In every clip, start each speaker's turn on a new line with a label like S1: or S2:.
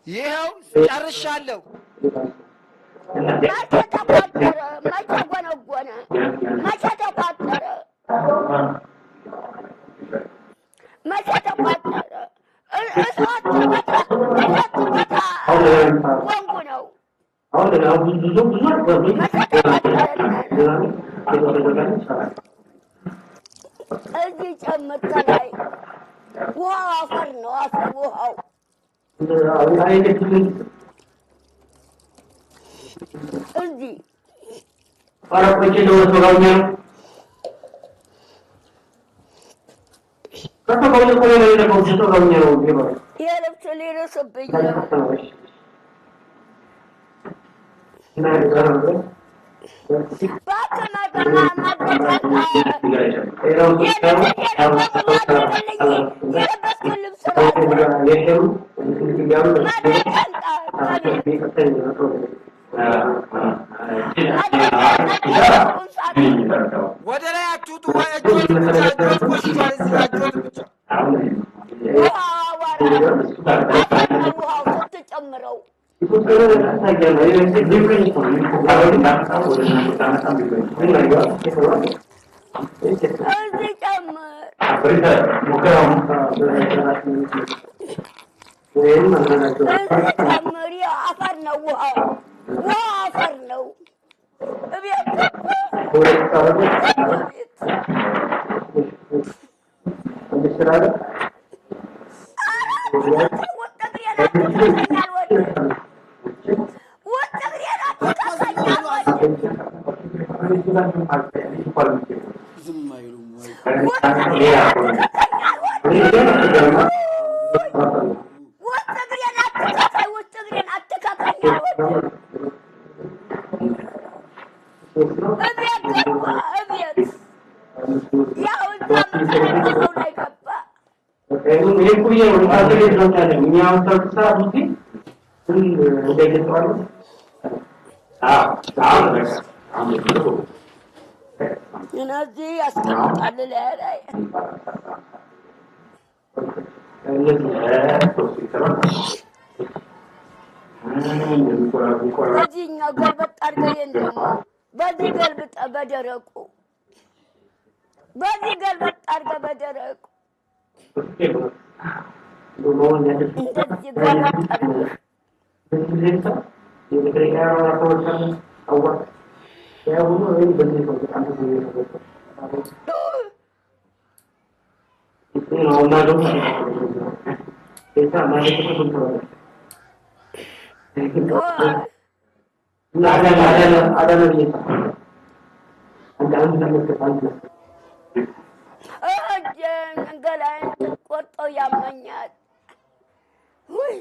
S1: ይኸው ጨርሻለሁ።
S2: መቼ ተቋጠረ? መቼ ጎነጎነ? መቼ ተቋጠረ? መቼ ተቋጠረ? እሳት ቦታ እሳት ቦታ ወንጉ ነው። መቼ ተቋጠረ? እዚህ ጨምር ተላይ ውሃው አፈር ነው። አፈር ውሃው እዚህ የልብስ ሊርስብኝ ነው። እባክህ የለበስኩት ልብስ ራሱ ማድረግ አምጣ ከቤት
S1: ወደ ላይ አትውጡ። እጆት ብቻ እጆት ቆሽሿል። እዚህ ጋር እጆት ብቻ
S2: ውሃው አቧራ አፈር ነው። ውሃው ስትጨምረው እዚህ ጨምር። እዚህ ጨምር። ያው አፈር ነው ውሃው። ውሃው አፈር ነው። እቤት ገባ። ቤት ውጥ እግሬን አትካሰኝ አልወድም። ውጥ እግሬን አትካሰኝ አልወድም።
S1: ዝም አይሉም ወይ?
S2: ውጥ እግሬን አትካሰኝ አልወድም። ውጥ እግሬን አትካሰኝ፣ ውጥ እግሬን አትካሰኝ አልወድም። እቤት ገባ። እቤት ያው እዛ የምቀረቀረው ላይ ገባ። እነዚህ ያስቀምጣል ላይ ላይ በዚህኛው ገልበጥ አድርገህ ይሄን ደግሞ በዚህ ገልብጠ በደረቁ በዚህ ገልበጥ አድርገህ በደረቁ እንደዚህ ገልበጥ አድርገህ እጄን ገላዬን ቆርጦ ያመኛል። ውይ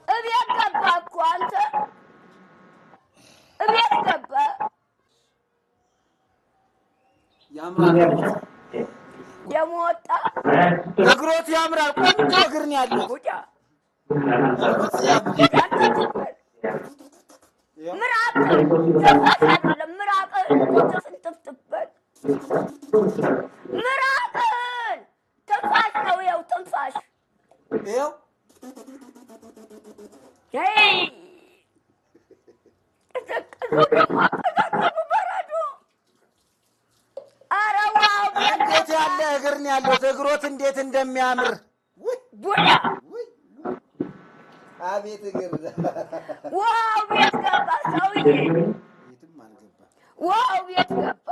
S2: እቤት ገባ እኮ አንተ እቤት ገባ።
S1: ያምራል።
S2: ደግሞ ወጣ
S1: እግሮት ያምራል። ቆንጆ እግር ነው ያለው።
S2: ጉዳ
S1: እግሮት ያምራል።
S2: አንተ ትበል ምራቅህ ትንፋሽ አይደለም ምራቅህን ትፍትፍ በል ምራቅህን ትንፋሽ ነው። ይኸው ትንፋሽ
S1: ይኸው
S2: ሄይ ቀዘቀዘው ደግሞ አቀዛቀዙ በረዶ። ኧረ wow ቤት
S1: እንዴት
S2: ገባ
S1: ያለ እግር ነው ያለው። እግሮት እንዴት እንደሚያምር ውይ
S2: ቡዳ
S1: ውይ! አቤት እግር!
S2: ውሃው ቤት ገባ ሰውዬ፣
S1: የትም አልገባ።
S2: ውሃው ቤት ገባ።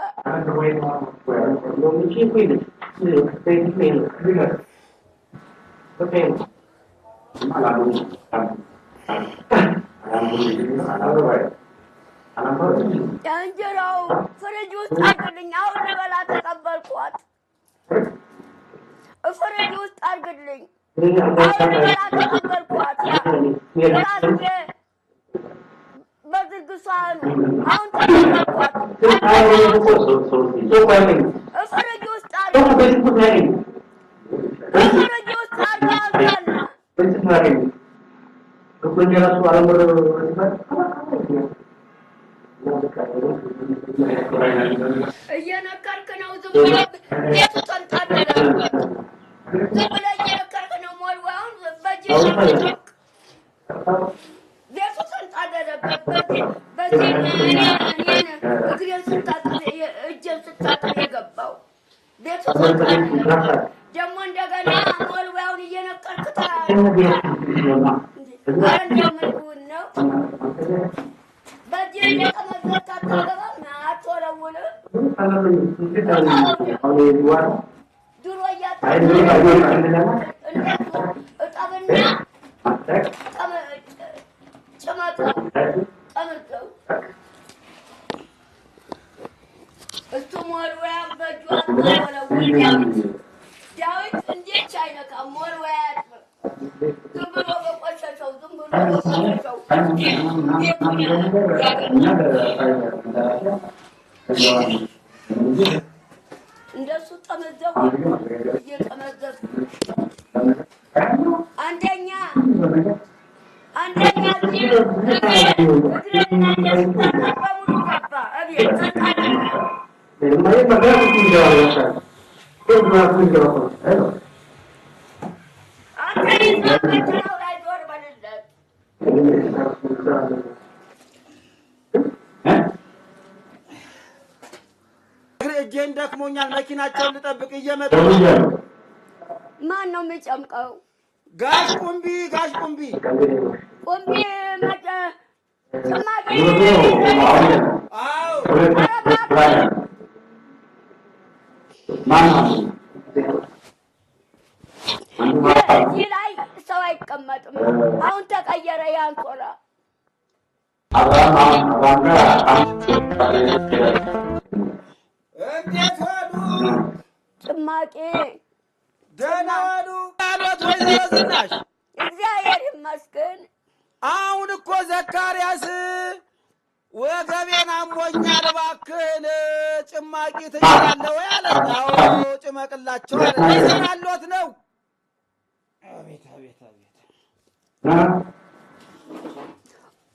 S2: የእንጀራው ፍሪጅ ውስጥ አድርግልኝ። አሁን ልበላ ተቀበልኳት። ፍሪጅ ውስጥ አድርግልኝ። አሁን ልበላ ተቀበልኳት። ራስጌ በዝርግ ሳህኑ አሁን ተቀበልኳት። ፍሪጅ ውስጥ አድርግ፣ ፍሪጅ ውስጥ አድርግ አምጣና እየነከርክ ነው። ዝም ብለህ ቤቱ ተንጣለለ። ዝም ብለህ እየነከርክ ነው። ሞልዋውን በእጅህ ጨምቅ። ቤቱ ተንጣለለበት። በዚህ እኔን እግሬን ስታጥብ እጄን ስታጥብ የገባው ቤቱ ተንጣለለበት። ደግሞ እንደገና ሞልዋውን እየነከርክ ኧረ እንደው ምን ጉድ ነው? በእጅህ እየጠመዘዝክ አታገባም፣ አትወለውልም። ድሮ እያጠብክ እንደሱ እጠብና ጭመቀው፣ ጠምዘው። እሱ ሞልወያ በእጁ አትወለውል። ዳዊት እንዴት አይነካም? ሞልወያ አያጥብም። ዝም ብሎ በቆሸሸው ዝም ብሎ በቆሸሸው ቤቱን ያገኛል። እንደሱ ጠመዘው እየጠመዘዝኩ አንደኛ አንደኛ እዚህ እግሬና እጄ ስታጠብ በሙሉ ገባ እቤት ተንጣለለ። አንተ ይዘህ መኪናው ላይ ዞር በልለት።
S1: እጄን ደክሞኛል። መኪናቸውን ልጠብቅ እየመጡ ነው።
S2: ማን ነው የሚጨምቀው?
S1: ጋሽ ቁምቢ ጋሽ ቁምቢ
S2: ቁምቢ መጨ ጭማቂ።
S1: አዎ
S2: ኧረ እባክህ እዚህ ላይ ሰው አይቀመጥም። አሁን ተቀየረ የአንሶላ።
S1: እንዴት ዋሉ?
S2: ጭማቂ
S1: ደህና ዋሉ አሏት ወይዘሮ ዝናሽ።
S2: እግዚአብሔር ይመስገን።
S1: አሁን እኮ ዘካርያስ ወገቤን አሞኛል እባክህን ጭማቂ ትችላለህ ወይ አለኝ። አዎ ጭመቅላቸው አለ። ሊሰራሎት ነው። አቤት አቤት አቤት።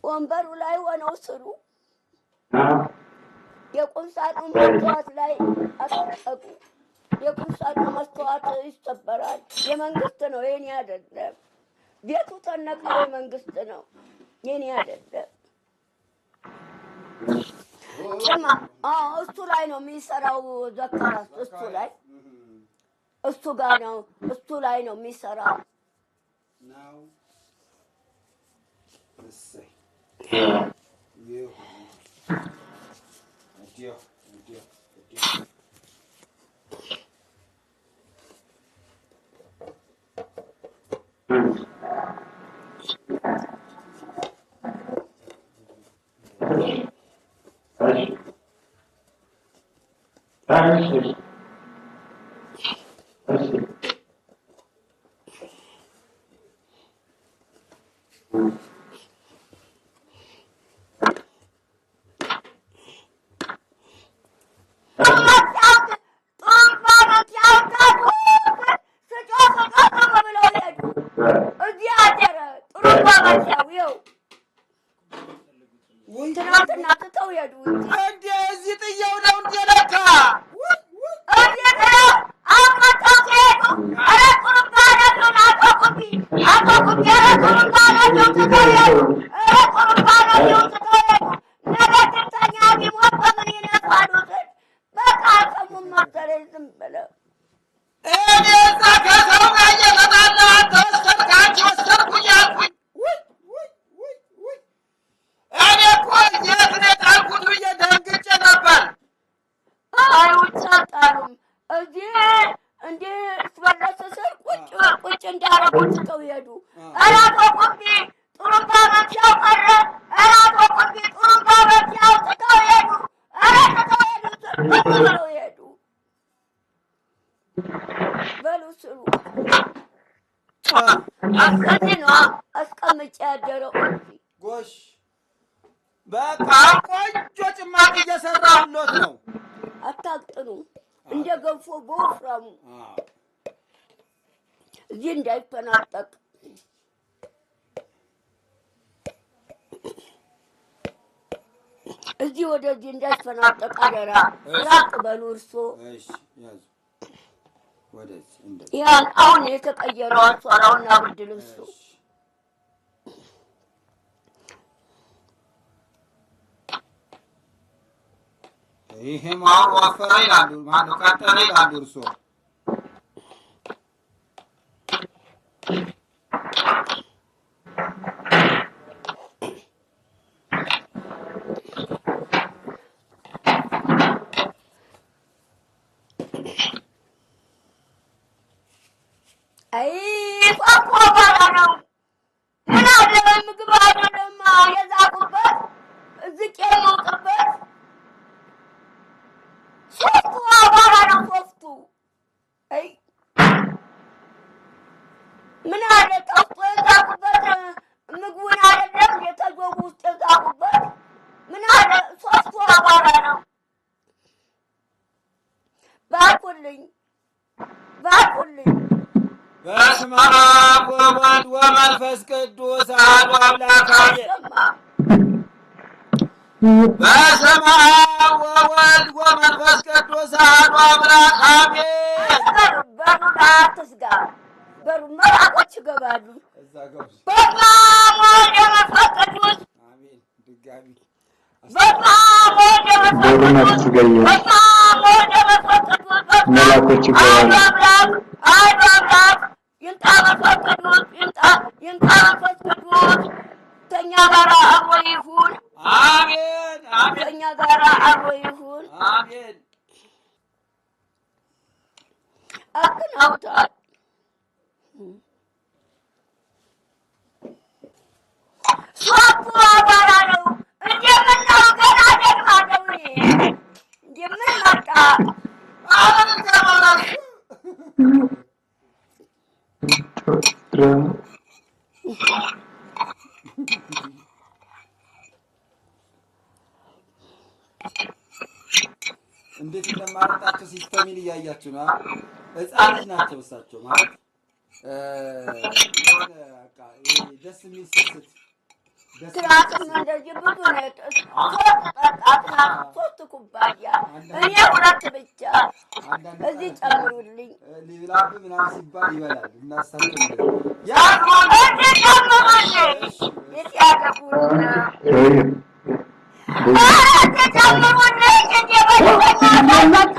S2: ወንበሩ ላይ ሆነው ስሩ። የቁም ሳጥኑ መስተዋት ላይ አስጠጉ። የቁም ሳጥኑ መስተዋት ይሰበራል። የመንግስት ነው፣ የኔ አይደለም። ቤቱ ተነቀው የመንግስት ነው፣ የኔ አይደለም። ስማ፣ አዎ እሱ ላይ ነው የሚሰራው ዘካራስ። እሱ ላይ እሱ ጋር ነው እሱ ላይ ነው የሚሰራው።
S1: ነው እሰይ ይሁን። እንዲሁ እንዲሁ እንዲሁ
S2: ብለው ሄዱ። እዚህ አደረ። ጥሩምባ መትያው ይኸው ትናንትና ትተው ሄዱ።
S1: እንዴ እዚህ ጥየው ነው እንዴ ለካ ውይ ውይ
S2: እዚህ ጥለው አሁን መጥተው ሲሄዱ ኧረ ጥሩምባ ነፊውን አቶ ቁቢ አቶ ቁቢ ኧረ ጥሩምባ ነፊውን ትተው ሄዱ። ኧረ ጥሩምባ ነፊውን ትተው ሄዱ። ነገ ትምተኛ ቢሞት በምን ይነፋሉ ስል በቃ አልሰሙም መሰለኝ ዝም ብለው።
S1: እኔ እዛ ከሰው ጋር እየተጣላሁ አንተ ወሰድክ አንቺ ወሰድኩ እያልኩኝ ውይ ውይ ውይ ውይ እኔ እኮ የት ነው የጣልኩት ብዬ ደንግጬ ነበር።
S2: አይ ውጭ አልጣሉም። እዚህ እንዲህ ስበለስ ስል ቁጭ ቁጭ እንዳደረጉ ትተው ሄዱ። ኧረ አቶ ቁቢ ጥሩምባ መፍቻው ቀረ። ኧረ አቶ ቁቢ ጥሩምባ መፍቻው ትተው ሄዱ። ኧረ ትተው ሄዱ ስል ቁጭ ብለው ሄዱ። በሉ ስሩ። እዚህ ነው አስቀምጬ ያደረው እዚህ።
S1: ጎሽ በቃ ቆንጆ ጭማቂ እየሰራሁሎት ነው።
S2: አታቅጥኑ፣ እንደ ገንፎ በወፍራሙ እዚህ እንዳይፈናጠቅ። እዚህ እዚህ ወደዚህ እንዳይፈናጠቅ አደራ፣ ራቅ በሉ እርሶ።
S1: እሺ ያዙ። ወደዚህ እንደዚህ።
S2: ያን አሁን የተቀየረው አንሶላውና ብርድ ልብሱ።
S1: እሺ። ይሄም አሁን ወፈረ ይላሉ። ማነው ቀጠነ ይላሉ እርሶ።
S2: አይ ፏፏ ባላ ነው። ምን አለ ምግብ አይደለም የዛቁበት ዝቅ የሞቅበት ሶፍቱ አቧራ ነው ሶፍቱ። አይ ምን አለ ጠፍቶ የዛቁበት ምግቡን አይደለም የተጆጉ ውስጥ የዛቁበት ምን አለ ሶፍቱ አቧራ ነው። ባርኩልኝ ባርኩልኝ።
S1: በስመ አብ ወወልድ ወመንፈስ ቅዱስ አሐዱ አምላክ አሜን። በስመ አብ ወወልድ ወመንፈስ ቅዱስ አሐዱ አምላክ አሜን።
S2: በሩን አትዝጋ። በሩ መልአኮች ይገባሉ።
S1: እዛ ገቡ።
S2: በስመ አብ ወወልድ ወመንፈስ ቅዱስ።
S1: አሜን። ድጋሚ
S2: በስመ አብ ወወልድ ወመንፈስ
S3: በሩን
S2: ቅዱስ።
S3: አትዝጋ እያሉ
S2: በስመ አብ ወወልድ ወመንፈስ ቅዱስ። በስመ አብ
S3: መላኮች ይገባሉ።
S2: አሐዱ አምላክ አሐዱ አምላክ። ይምጣ መንፈስ ቅዱስ ይምጣ ይምጣ መንፈስ ቅዱስ ከእኛ ጋር አብሮ ይሁን።
S1: አሜን። አሜን።
S2: ከእኛ ጋር አብሮ ይሁን።
S1: አሜን።
S2: አክናውታል። ሶፍቱ አቧራ ነው። እንደምን ነው ገና ደግማለሁ እኔ እንደምን መጣ
S1: አሁን እንገባለን።
S3: ድራማ
S1: እንዴት እንደማረጣቸው system ኤን እያያችሁ ነው። ህፃን ልጅ ናቸው እሳቸው ማለት የሆነ በቃ ይሄ ደስ የሚል ስስት ደስ የሚል
S2: ትናንትም
S1: ስስት።
S2: እንደዚህ ብዙ ነው ሶስት ጠጣ። ትናንት 3 ኩባያ እኔ 2 ብቻ።
S1: አንዳንድ
S2: እዚህ
S1: ህፃናት
S2: ጨምሩልኝ፣
S1: ሊብላብ ምናምን ሲባል ይበላል እና እሳቸው እንደዚህ ያዝዋል።
S2: እዚህ ጨምሩልኝ። የት ያገቡት ነው? እዚህ ጨምሩልኝ። እንደ በሽተኛ ሳይጠጣ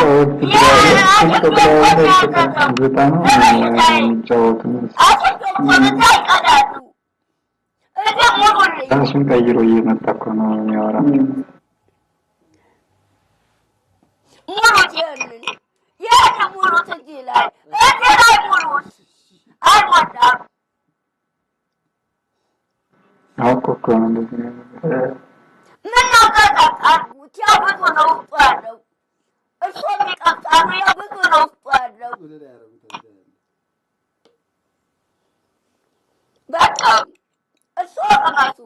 S2: ሶስት በቃ
S3: በጣም የሚጫወቱ
S2: አስወጥቶ ይቀዳሉ። እዚህ ሙሉልኝ።
S3: ራሱን ቀይሮ እየመጣ እኮ ነው የሚያወራ።
S2: ሙሉት፣ ይህንን ይህንን ሙሉት። እዚህ ላይ እዚህ ላይ ሙሉት። አልሞላም።
S3: አውቆ እኮ ነው እንደዚህ የሚያደርገው።
S2: ምነው ተጠጣርጉት? ያው ብዙ ነው ውስጡ ያለው። እርሶም ይቀምሳሉ። ያው ብዙ ነው ውስጡ ያለው።
S1: ወደ ላይ ያደርጉታል።
S2: በጣም እርሶ ቅመሱ።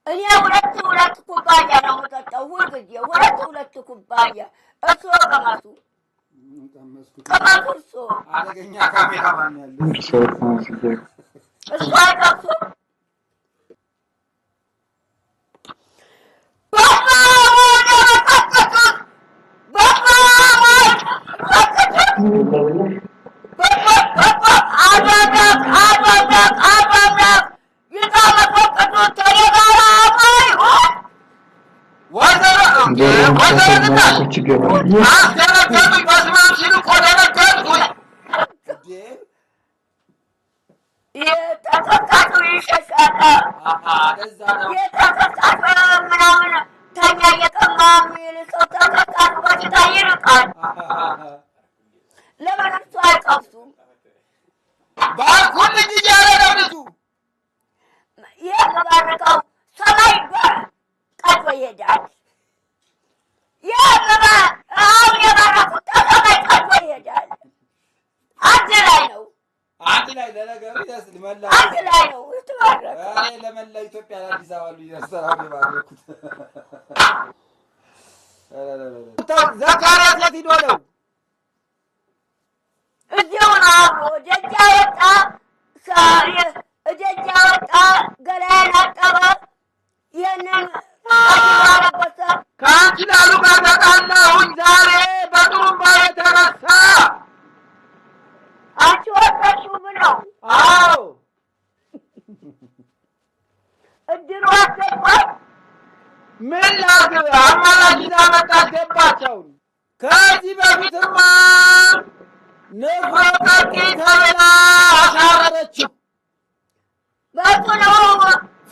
S2: እኔ 2 2 ኩባያ ነው የምጠጣው ሁልጊዜ 2 2 ኩባያ። እርሶ ቅመሱ፣
S1: ቀመስኩት።
S2: ቅመሱ እርሶ።
S1: አደገኛ ካሜራማን ነው ያለው።
S3: እርሶ ቅመሱ እያልኩ
S2: እርሶ አይቀምሱም። በስመ አብ ወወልድ ወመንፈስ ቅዱስ። በስመ አብ ወወልድ ወመንፈስ ቅዱስ። በስመ አብ አሐዱ አምላክ አሐዱ አምላክ አሐዱ አምላክ። ይምጣ መንፈስ ቅዱስ ከእኔ ጋር አብሮ ይሁን።
S1: ወይዘሮ
S3: በሩን
S1: ወይዘሮ
S3: ከፍተው
S1: ዝናሽ
S3: መላኮች ይገባሉ።
S1: አስደነገጡኝ። በስመ አብ ሲሉ እኮ ደነገጥኩኝ። እንዴ!
S2: የተጠጣቱ ይሸሻል።
S1: አሃ ለዛ ነው።
S2: የተጠጣቱ ምናምን ተኛ እየቀማ የሚል ሰው ተጠጣቱ በሽታ ይርቃል። ለምን እርሱ አይቀምሱም?
S1: ባርኩልኝ እያለ ነው ልጁ።
S2: የምባርከው ሰማይ ቀዶ ይሄዳል። አሁን የባረኩት ከሰማይ ቀዶ ይሄዳል። አንድ ላይ ነው፣
S1: አንድ ላይ ለነገሩ ደስ መላ
S2: አንድ ላይ ነው የተባረከው።
S1: እኔ ለመላ ኢትዮጵያ ለአዲስ አበባ ልጅ ሰላም የባረኩት። ዘካርያስ የት ሂዶ ነው?
S2: እዚሁ ነው አብሮ ደጅ አወጣ፣ ደጅ አወጣ፣ ገላዬን አጠበ።
S1: ምን ላድርግ? አማላጅ ይዛ መጣች፣ ገባች። አሁን ከዚህ በፊትማ ንፍሮ ጠጪ ተብላ አሳረረችው።
S2: በቱ ነው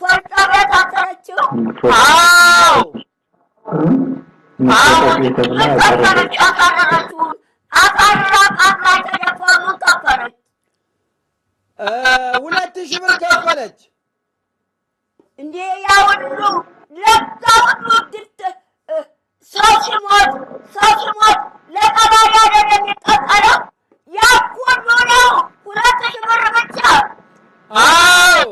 S2: ፎርጣ ቤት አሰረችው።
S1: አዎ።
S3: ንፍሮ ጠጪ ተብላ
S2: ምን
S3: አሳረረች።
S2: ከፈለች? ያሳረረችውን አሳርራ ቃጥላ የተደፋ ምን ከፈለች?
S1: 2000 ብር ከፈለች።
S2: እንዴ ያ ሁሉ ለዛ ሁሉ ድርት ሰው ሲሞት ሰው ሲሞት ለቀባሪ አይደለም የሚቀጠለው? ያ ሁሉ ነው 2000 ብር ብቻ።
S1: አዎ፣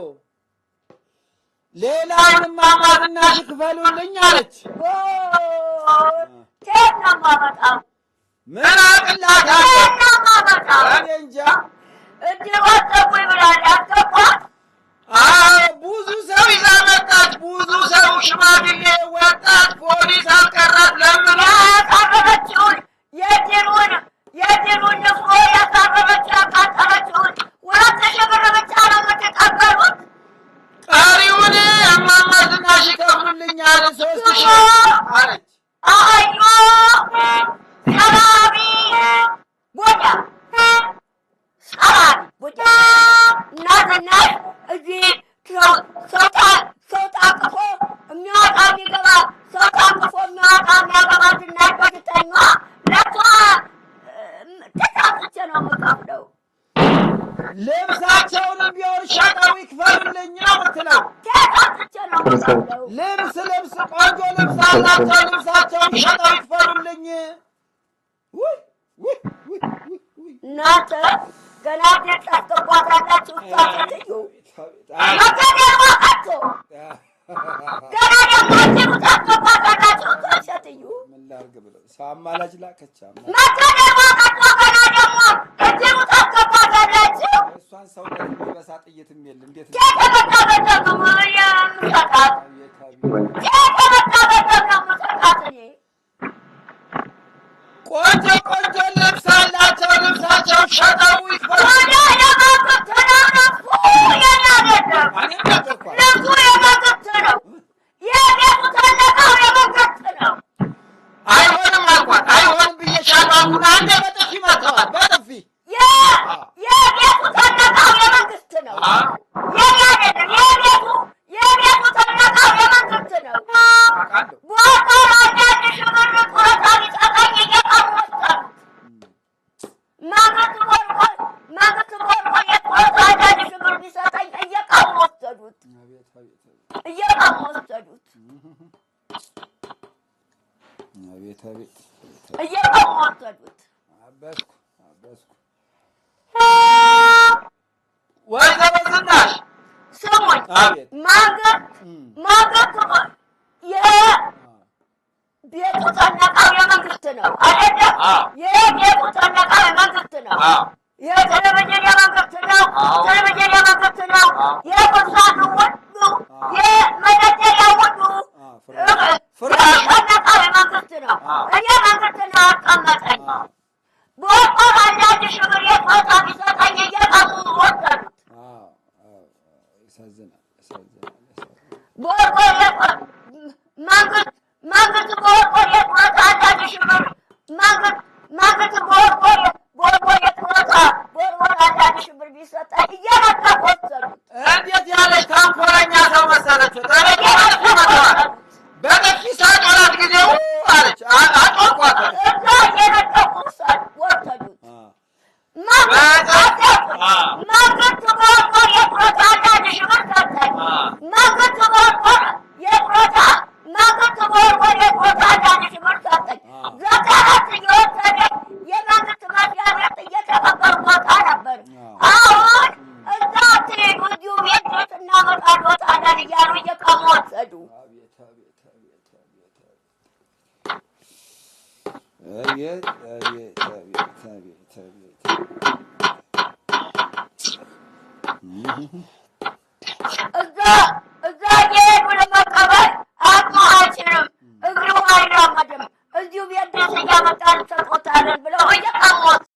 S1: ሌላውንማ ማዝናሽ ክፈሉልኝ አለች።
S2: ኦ፣ ከየት ነው የማመጣው?
S1: ምን አቅላታለሁ?
S2: ከየት ነው የማመጣው?
S1: እኔ እንጃ።
S2: እድር አስገቡኝ ብላለች። አስገቧት።
S1: አዎ፣ ብዙ ሰው ይዛ መጣች። ብዙ ሰው፣ ሽማግሌ፣ ወጣት፣ ፖሊስ አልቀራት ለምና
S2: ያሳረረችውን የድሩን የድሩን ንፍሮ ያሳረረች ያቃጠለችውን 2000 ብር ብቻ ነው የምትቀበሉት?
S1: ቀሪውን እማማ ዝናሽ ይከፍሉልኛል 3000 አለች።
S2: አዮ ሰራቢ ጎዳ ሰራቢ ጎዳ እና ዝናሽ እዚህ ሰው ሰው ሰው ታቅፎ የሚወጣ የሚገባ ሰው ታቅፎ የሚወጣ የሚያገባ ዝናሽ በሽተኛ ለሷ ተጣጥቼ ነው የምከፍለው።
S1: ልብሳቸውንም ቢሆን ሸጠው ይክፈሉልኝ ነው የምትለው።
S2: ተጣጥቼ ነው የምከፍለው።
S1: ልብስ ልብስ ቆንጆ ልብስ አላቸው። ልብሳቸውን ሸጠው ይክፈሉልኝ። ውይ ውይ ውይ ውይ ውይ!
S2: እናንተ ገና ቤት ታስገቧታላችሁ። እሷ ሴትዮ መገደል ዋቃቸው ገና ደግሞ እዚሁ ታስገቧታላችሁ። እሷ ሴትዮ
S1: ምን ላድርግ ብለው ሰው አማላጅ ላከች።
S2: መገደል ዋቃቸው ገና ደግሞ እዚሁ ታስገቧታላችሁ።
S1: እሷን ሰውነት የሚበሳ ጥይትም የለ። እንዴት ነው?
S2: ከየት የመጣ ገንዘብ ነው የምሰጣት?
S1: አቤት አቤት!
S2: ከየት የመጣ ገንዘብ ነው የምሰጣት እኔ?
S1: ቆንጆ ቆንጆ ልብስ አላቸው። ልብሳቸውን ሸጠው ይክፈሉልኝ።
S2: ወደ የመንግስት ነው ልብሱ፣ የኔ አይደለም።
S1: እኔም ነገርኳት።
S2: ልብሱ የመንግስት ነው። የቤቱ ተነቃው የመንግስት ነው።
S1: አይሆንም አልኳት። አይሆንም ብዬሻለሁ አልኩና አንዴ በጥፊ መተዋት። በጥፊ
S2: የቤቱ ተነቃው የመንግስት ነው። የኔ አይደለም። የቤቱ የቤቱ ተነቃው የመንግስት ነው።
S1: አውቃለሁ።
S2: ቦታው አንዳንድ ሺህ ብር ጡረታ ቢሰጠኝ እየቀሩ ወሰዱት። መንግስት ቦርቦር መንግስት ቦርቦር የጡረታ አንዳንድ ሺህ ብር ቢሰጠኝ እየቀሩ ወሰዱት።
S1: አቤት አቤት
S2: እየቀሩ ወሰዱት።
S1: አቤት አቤት!
S2: እየቀሩ ወሰዱት።
S1: አበስኩ አበስኩ። ወይዘሮ ዝናሽ
S2: ስሙኝ፣
S1: አቤት።
S2: መንግስት መንግስት የቤቱ ተነቃው የመንግስት ነው አይደለም?
S1: አዎ።
S2: የቤቱ ተነቃው የመንግስት ነው።
S1: አዎ።
S2: የቴሌቪዥን የመንግስት ነው።
S1: አዎ።
S2: ቴሌቪዥን የመንግስት ነው።
S1: አዎ።
S2: የቁሳቁስ ሁሉ የመደርደሪያ ሁሉ
S1: ፍራሽ
S2: ተነቃው የመንግስት ነው።
S1: አዎ።
S2: እኔ መንግስት ነው አስቀመጠኝ። በወር አንዳንድ ሺህ ብር የጡረታ ቢሰጠኝ እየቀሙ ወሰዱት።
S1: ያሳዝናል፣ ያሳዝናል፣ ያሳዝናል።
S2: በወር መንግስት መንግስት በወር የጡረታ አንዳንድ ሺህ ብር መንግስት መንግስት በወር በወር የጡረታ በወር አንዳንድ ሺህ ብር ቢሰጠኝ እየነጠቁ ወሰዱት።
S1: እንዴት ያለች ተንኮለኛ ሰው መሰለች! በጥፊ መተዋት። በጥፊ ሳጮላት ጊዜ ው አለች። አጮርኳት።
S2: እዛ እየነጠቁ ወሰዱት። መንግስት መንግስት በወር የጡረታ አንዳንድ ሺህ ብር ሰጠኝ። መንግስት በወር የጡረታ መንግስት በወር የጡረታ አንዳንድ ሺህ ብር ሰጠኝ። 94 እየወሰደኝ የመንግስት መስሪያ ቤት እየተቀበልኩ ወጣ ነበር። አሁን እዛ አትሄዱ እዚሁ ቤት ድረስ እናመጣልዎታለን እያሉ እየቀሙ ወሰዱ።
S1: አቤት አቤት አቤት አቤት አቤት አቤት አቤት አቤት!
S2: እዛ እዛ እየሄዱ ለመቀበል አቅሙ አይችልም፣ እግሩ አይራመድም። እዚሁ ቤት ድረስ እያመጣን እንሰጦታለን ብለው እየቀሙ